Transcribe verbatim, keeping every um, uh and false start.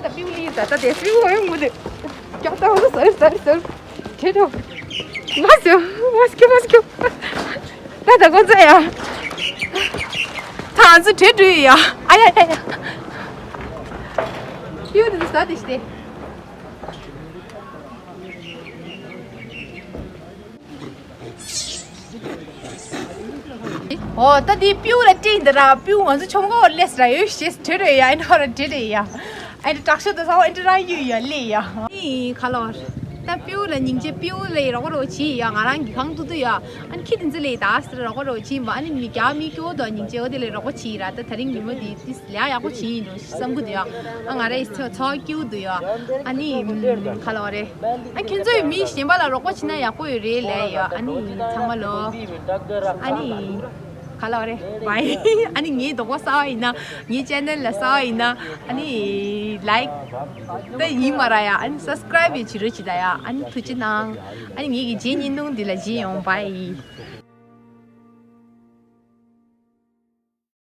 ད་པིའུ་ལི་ད་ད་དེ་སི་ཝོ་ཡོང་མོ་དེ། ཀྱག་ད་ཧོ་སར་སར་སར། ཁྱེད་ཐོ། ང་སུ་ང་སྐྱོ་ང་སྐྱོ། ད་ད་གོ་ཚ་ཡ། ད་ང་ཚོ་བྲེལ་འགྲོ་ཡ། ཨ་ཡ་ཡ་ཡ། པིའུ་དེ་ད་དེ་ཤི་དེ། ཨོ་ད་དེ་པིའུ་ལ་སྤྲད་འདི་ར། པིའུ་ང་ཚོ་ཆོམ་ག་བར་སླེབས་ར་ཡོད་ཞེས་བྲེལ་རེད་ཡ། ཨེ་འདྲ་ར་བྲེལ་རེད་ཡ། ཨེ་འདྲ་དྲག་ཤོས་དང་ས་བ་ཨེ་འདྲ་ར་ཡོད་ཡ་ལེ་ཡ། ཨི་ཁ་ལོར། ད་པིའུ་ལ་སྙིང་རྗེ། པིའུ་ལ་རོགས་རོགས་བྱེད་ཡ། ང་རང་གི་གང་ཐུབ་ཐུབ་ཡ། ཨ་ནི་ཁྱི་དེ་ཚོ་ལ་ད་སི་རོགས་རོགས་བྱེད་ཡིན་པ། ཨ་ནི་མི་རྒྱ་མི་སྐྱོ་དང་སྙིང་རྗེ་འོ་དེ་ལ་རོགས་པ་བྱེད་ཡིན་ར། ད་ད་རིང་ཉིན་མོ་དེ་ཏིས་ལས་ཡག་པོ་བྱེད་ཡིན་འགྲོ་བསམ་གི་འདུག་ཡ། ཨ་ང་རའི་ཚོ་ཚོ་སྐྱིད་འདུག་ཡ། ཨ་ནི་ཁ་ལོ་རེད། ཨ་ཁྱོད་ཚོས་མི་གཞན་པ་ལ་རོགས་པ་བྱེད་ན་ཡག་པོ་ཡོད་རེད་ལབ་ཡ། ཨ་ནི་ཚང་མ་ལོ། ཨ་ནི་ཁ་ལོ་རེད། བའི། ཨ་ནི་ངའི་རྡོག་པ་གསར་པ་ཡིན་ན། ངའི་ཆེ་ནལ་ལ་གསར་པ་ཡིན་ན། ཨ་ནི་ལའིག་ད་ཡིན་མ་ར་ཡ། ཨ་ནི་སབ་སི་ཀ་རའིབ་ཡང་བྱེད་རོགས་བྱེད་ད་ཡ། ཨ་ནི་ཐུགས་རྗེ་གནང་། ཨ་ནི་ངེད་ཀྱི་རྗེས་བརྙན་ཐུང་འདི་ལ་མཇལ་ཡོང་། བའི།